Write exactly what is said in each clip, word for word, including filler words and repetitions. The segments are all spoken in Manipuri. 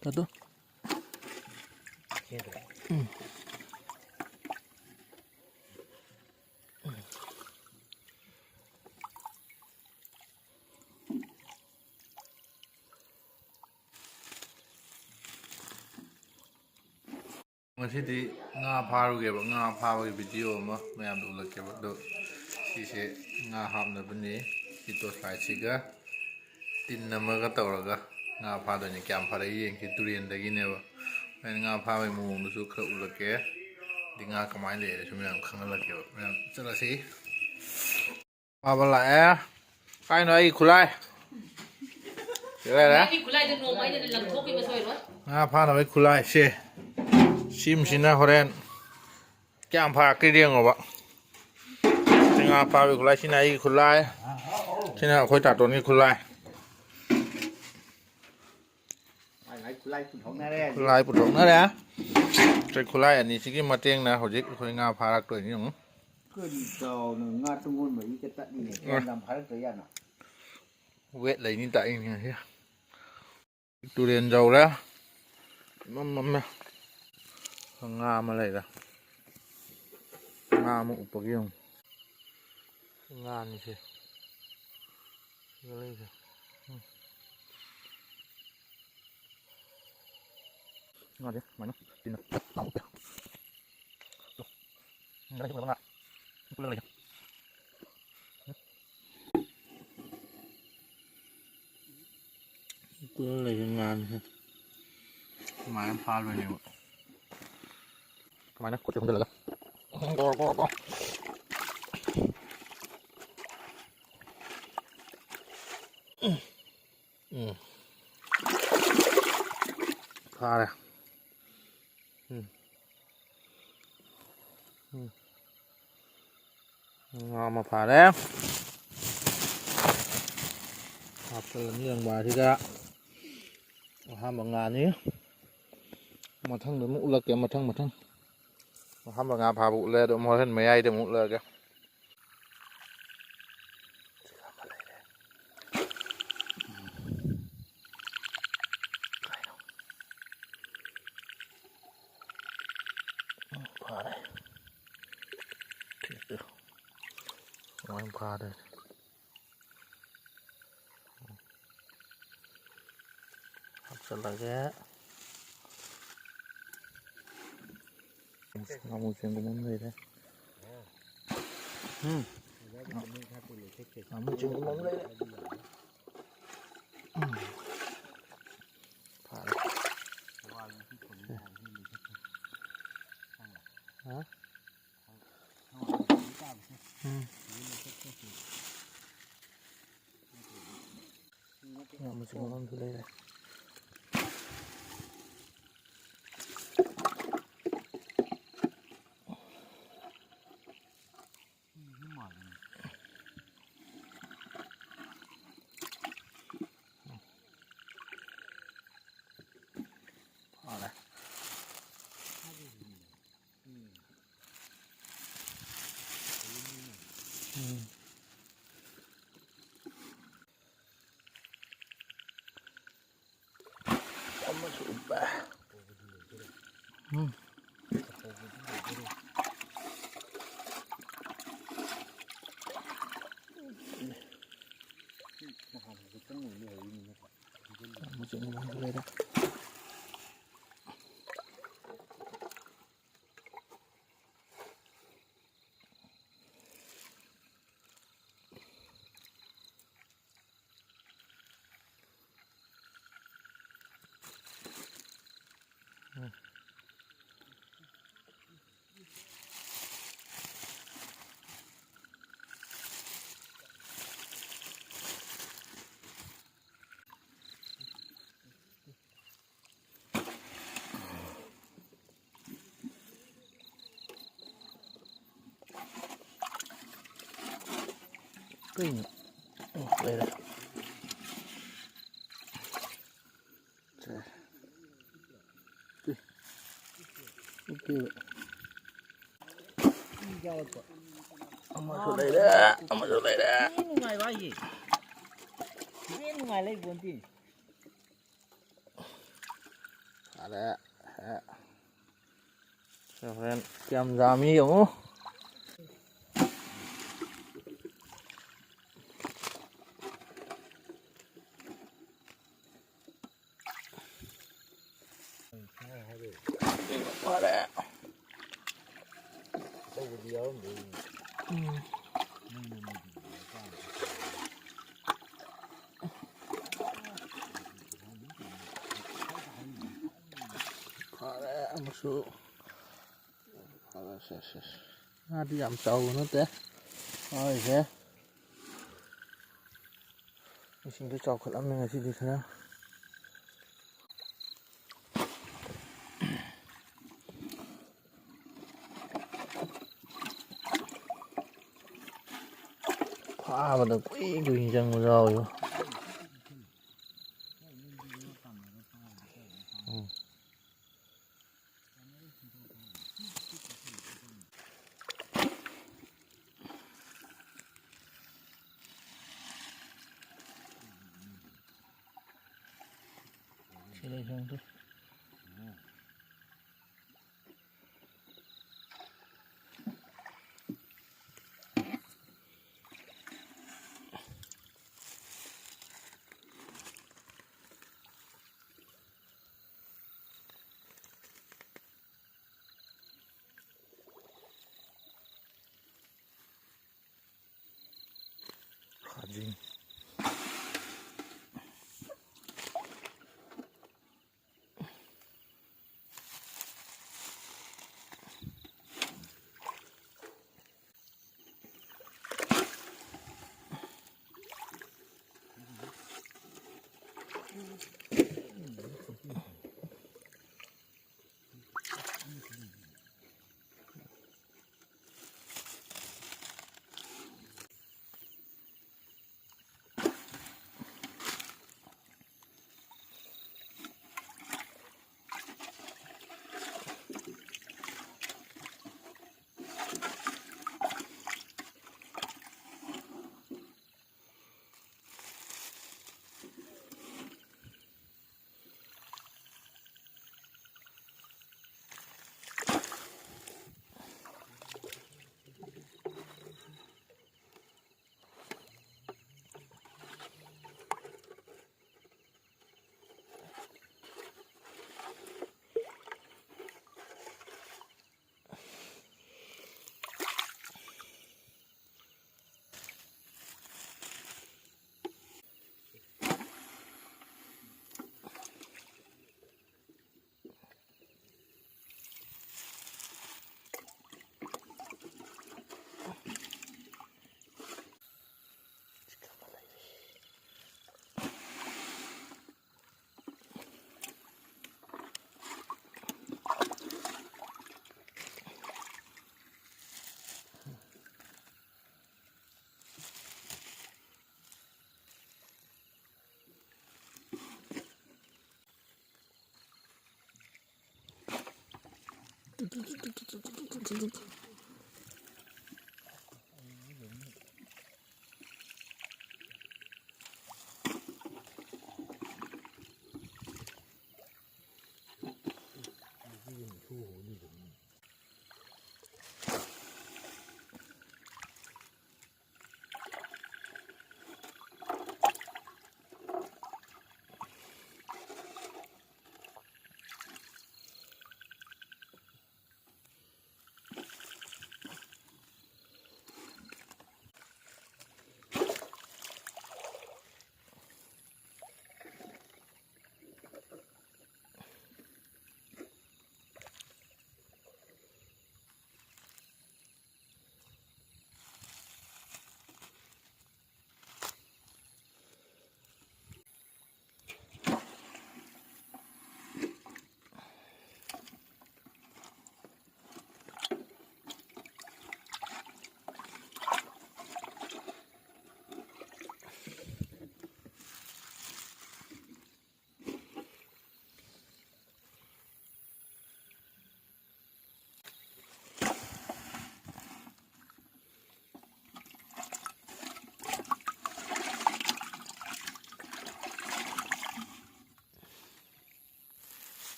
ꯇꯥꯗꯣ꯫ ꯎꯝ꯫ ꯉꯁꯤꯗꯤ ꯉꯥ ꯐꯥꯔꯨꯒꯦꯕ, ꯉꯥ ꯐꯥꯕꯒꯤ ꯚꯤꯗꯤꯑꯣ ꯑꯃ ꯃꯌꯥꯝꯗ ꯎꯠꯂꯛꯀꯦꯕ꯫ ꯑꯗꯣ ꯁꯤꯁꯦ ꯉꯥ ꯍꯥꯞꯅꯕꯅꯤ꯫ ꯁꯤ ꯇꯣꯔꯆ ꯂꯥꯏꯠꯁꯤꯒ ꯇꯤꯟ ꯑꯃꯒ ꯇꯧꯔꯒ ꯉꯥ ꯐꯥꯗꯣꯏꯅꯤ꯫ ꯀꯌꯥꯝ ꯐꯥꯔꯛꯏ ꯌꯦꯡꯁꯤ꯫ ꯇꯨꯔꯦꯟꯗꯒꯤꯅꯦꯕ꯫ ꯑꯩꯅ ꯉꯥ ꯐꯥꯕꯒꯤ ꯃꯑꯣꯡꯗꯨꯁꯨ ꯈꯔ ꯎꯠꯂꯛꯀꯦ꯫ ꯑꯗꯩ ꯉꯥ ꯀꯃꯥꯏꯅ ꯂꯩꯔꯁꯨ ꯃꯌꯥꯝ ꯈꯪꯍꯜꯂꯛꯀꯦꯕ꯫ ꯃꯌꯥꯝ ꯆꯠꯂꯁꯤ꯫ ꯐꯥꯕ ꯂꯥꯛꯑꯦ꯫ ꯀꯥꯏꯅꯣ ꯑꯩꯒꯤ ꯈꯨꯠꯂꯥꯏ? ꯁꯤ ꯂꯩꯔꯦ꯫ ꯅꯪꯒꯤ ꯈꯨꯠꯂꯥꯏꯗꯣ ꯅꯣꯡꯃ ꯑꯩꯅ ꯂꯪꯊꯣꯛꯈꯤꯕ ꯁꯣꯏꯔꯣꯏ꯫ ꯉꯥ ꯐꯥꯅꯕꯒꯤ ꯈꯨꯠꯂꯥꯏ ꯁꯦ꯫ ꯁꯤꯝꯁꯤꯅ ꯍꯣꯔꯦꯟ ꯀꯌꯥꯝ ꯐꯥꯔꯛꯀꯦ ꯌꯦꯡꯉꯣꯕ꯫ ꯁꯤ ꯉꯥ ꯐꯥꯕꯒꯤ ꯈꯨꯠꯂꯥꯏ, ꯁꯤꯅ ꯑꯩꯒꯤ ꯈꯨꯠꯂꯥꯏ, ꯁꯤꯅ ꯑꯩꯈꯣꯏ ꯇꯥꯇꯣꯟꯒꯤ ꯈꯨꯠꯂꯥꯏ꯫ ꯃꯥꯏ ꯃꯥꯏ ꯈꯨꯠꯂꯥꯏ ꯄꯨꯊꯣꯛꯅꯔꯦ ꯍꯧꯖꯤꯛ꯫ ꯈꯨꯠꯂꯥꯏ ꯄꯨꯊꯣꯛꯅꯔꯦ꯫ ꯑꯩꯈꯣꯏ ꯈꯨꯠꯂꯥꯏ ꯑꯅꯤꯁꯤꯒꯤ ꯃꯇꯦꯡꯅ ꯍꯧꯖꯤꯛ ꯑꯩꯈꯣꯏ ꯉꯥ ꯐꯥꯔꯛꯇꯣꯏꯅꯤ ꯌꯦꯡꯉꯨ꯫ ꯀꯔꯤ ꯆꯥꯎꯅ ꯉꯥ ꯇꯨꯡꯒꯣꯟ ꯃꯔꯤꯒ ꯇꯠꯂꯤꯅꯦ꯫ ꯀꯌꯥꯝ ꯌꯥꯝ ꯐꯥꯔꯛꯇꯣꯏꯖꯥꯠꯅꯣ? ꯋꯦꯠ ꯂꯩꯅꯤ ꯇꯥꯛꯏꯅꯦ ꯉꯁꯤ꯫ ꯇꯨꯔꯦꯟ ꯌꯧꯔꯦ꯫ ꯏꯃꯝ ꯃꯝꯃꯦ꯫ ꯉꯥ ꯑꯃ ꯂꯩꯔꯦ꯫ ꯉꯥ ꯑꯃ ꯎꯞꯄꯒꯤ ꯌꯦꯡꯉꯨ꯫ ꯉꯥꯅꯤꯁꯦ꯫ ꯁꯤꯗ ꯂꯩꯁꯦ꯫ ꯎꯝ꯫ ꯉꯥꯁꯦ ꯁꯨꯃꯥꯏꯅ ꯇꯤꯟꯅ ꯂꯥꯎ ꯎꯞꯄꯦ꯫ ꯇꯣ꯫ ꯉꯥ ꯂꯩ, ꯉꯥ꯫ ꯄꯨꯜꯂꯒ ꯂꯩꯁꯦ꯫ ꯀꯨꯏꯅ ꯂꯩꯕ ꯉꯥꯅꯤꯍꯦ꯫ ꯁꯨꯃꯥꯏꯅ ꯐꯥꯗꯣꯏꯅꯦꯕ꯫ ꯁꯨꯃꯥꯏꯅ ꯈꯨꯠꯁꯦ ꯍꯨꯝꯖꯤꯜꯂꯒ꯫ Go, go, go. ꯎꯝ꯫ ꯎꯝ꯫ ꯐꯥꯔꯦ꯫ ꯎꯝ꯫ ꯎꯝ꯫ ꯉꯥ ꯑꯃ ꯐꯥꯔꯦ꯫ ꯍꯥꯞꯆꯤꯜꯂꯅꯤ ꯂꯪꯕꯥꯁꯤꯗ꯫ ꯑꯍꯥꯟꯕ ꯉꯥꯅꯤ꯫ ꯃꯊꯪꯗ ꯑꯃꯨꯛ ꯎꯠꯂꯛꯀꯦ, ꯃꯊꯪ, ꯃꯊꯪ꯫ ꯑꯍꯥꯟꯕ ꯉꯥ ꯐꯥꯕ ꯎꯠꯂꯦ, ꯑꯗꯣ ꯍꯣꯔꯦꯟ ꯃꯌꯥꯏꯗ ꯑꯃꯨꯛ ꯎꯠꯂꯛꯑꯒꯦ꯫ ꯁꯤꯗ ꯑꯃ ꯂꯩꯔꯦ꯫ ꯐꯥꯔꯦ꯫ ꯍꯥꯞꯆꯤꯜꯂꯒꯦ꯫ ꯉꯥꯃꯨ ꯆꯦꯡꯒꯨꯝ ꯑꯃ ꯂꯩꯔꯦ꯫ ꯎꯝ꯫ ꯉꯥꯃꯨ ꯆꯦꯡꯒꯨꯝ ꯑꯃ ꯂꯩꯔꯦ꯫ ꯎꯝ꯫ ꯐꯔꯦ꯫ ꯍꯥ? ꯎꯝ꯫ ꯌꯥꯝ ꯃꯆꯨ ꯑꯃꯁꯨ ꯂꯩꯔꯦ꯫ ꯐꯔꯦ꯫ ꯎꯝ꯫ ꯑꯃꯁꯨ ꯎꯞꯄꯦ꯫ ꯎꯝ꯫ ꯑꯃꯁꯨ ꯎꯞꯄꯦ꯫ ꯀꯩꯅꯣ? ꯑꯣ, ꯂꯩꯔꯦ꯫ ꯁꯦ꯫ ꯇꯨꯏ꯫ ꯎꯞꯄꯤꯕ꯫ ꯑꯃꯁꯨ ꯂꯩꯔꯦ, ꯑꯃꯁꯨ ꯂꯩꯔꯦ꯫ ꯊꯤ ꯅꯨꯡꯉꯥꯏꯕ ꯍꯥꯏꯁꯦ꯫ ꯊꯤ ꯅꯨꯡꯉꯥꯏ ꯂꯩꯕꯣꯟꯇꯦ꯫ ꯐꯔꯦ꯫ ꯁꯦ, ꯍꯣꯔꯦꯟ ꯀꯌꯥꯝ ꯌꯥꯝꯃꯤ ꯌꯦꯡꯉꯨ꯫ ꯎꯝ꯫ ꯐꯔꯦ ꯑꯃꯁꯨ꯫ ꯐꯔꯦ, ꯁꯦ, ꯁꯦ, ꯁꯦ꯫ ꯉꯥꯗꯤ ꯌꯥꯝ ꯆꯥꯎꯕ ꯅꯠꯇꯦ꯫ ꯐꯥꯔꯤꯁꯦ꯫ ꯏꯁꯤꯡꯗꯣ ꯆꯥꯎꯈꯠꯂꯝꯃꯦ ꯉꯁꯤꯗꯤ ꯈꯔ꯫ ꯐꯥꯕꯗ ꯀꯨꯏ ꯀꯨꯏꯅ ꯆꯪꯕꯁꯨ ꯌꯥꯎꯋꯦꯕ꯫ ꯎꯝ꯫ ꯁꯤ ꯂꯩ ꯁꯣꯝꯗ꯫ ꯈꯥꯖꯤꯡ꯫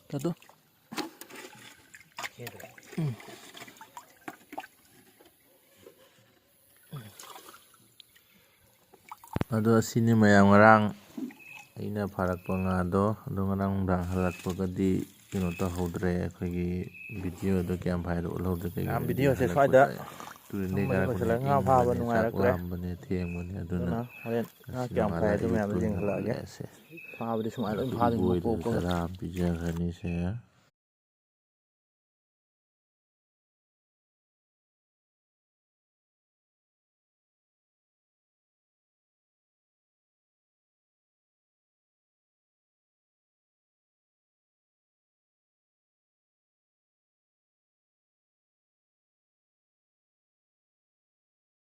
ꯇꯥꯗꯣ꯫ ꯎꯝ꯫ ꯑꯗꯣ ꯑꯁꯤꯅꯤ ꯃꯌꯥꯝ ꯉꯔꯥꯡ ꯑꯩꯅ ꯐꯥꯔꯛꯄ ꯉꯥꯗꯣ꯫ ꯑꯗꯣ ꯉꯔꯥꯡ ꯅꯨꯡꯗꯥꯡ ꯍꯜꯂꯛꯄꯒꯗꯤ ꯀꯩꯅꯣ ꯇꯧꯍꯧꯗ꯭ꯔꯦ, ꯑꯩꯈꯣꯏꯒꯤ ꯚꯤꯗꯤꯑꯣꯗꯣ ꯀꯌꯥꯝ ꯐꯥꯏꯗ ꯎꯠꯍꯧꯗ꯭ꯔꯦ꯫ ꯀꯩꯒꯤꯅꯣ ꯉꯔꯥꯡ ꯍꯥꯏꯗꯤ ꯚꯤꯗꯤꯑꯣꯁꯦ ꯍꯜꯂꯛꯄꯗ ꯁ꯭ꯋꯥꯏꯗ ꯇꯨꯔꯦꯟꯗꯩ ꯊꯝꯕꯗ ꯉꯥ ꯂꯣꯏꯁꯤꯜꯂꯒ ꯉꯥ ꯐꯥꯕ ꯈꯨꯟꯕꯅꯤꯅ ꯆꯥꯛ ꯅꯨꯡꯉꯥꯏꯔꯛꯇ꯭ꯔꯦ꯫ ꯂꯥꯝꯕꯅꯦ, ꯊꯦꯡꯕꯅꯦ꯫ ꯑꯗꯨꯅ ꯑꯗꯨꯅ ꯍꯣꯔꯦꯟ ꯉꯥ ꯉꯁꯤ ꯀꯌꯥꯝ ꯐꯥꯏ ꯅꯣꯡꯉꯥꯜꯂ ꯑꯗꯨ ꯑꯌꯨꯛꯇ ꯃꯌꯥꯝꯗꯣ ꯑꯣꯏꯅ ꯌꯦꯡꯍꯜꯂꯛꯑꯒꯦ꯫ ꯎꯠꯂꯁꯦ꯫ ꯐꯥꯕꯗꯤ ꯁꯨꯃꯥꯏꯅ ꯂꯣꯏ ꯉꯁꯤꯒꯤ ꯐꯥꯗꯣꯏꯅꯤ ꯕꯣꯏꯗꯨꯁꯨ ꯃꯀꯣꯛ ꯃꯀꯣꯛ꯫ ꯇꯔꯥ ꯑꯃ ꯄꯤꯖꯈ꯭ꯔꯅꯤꯁꯦ꯫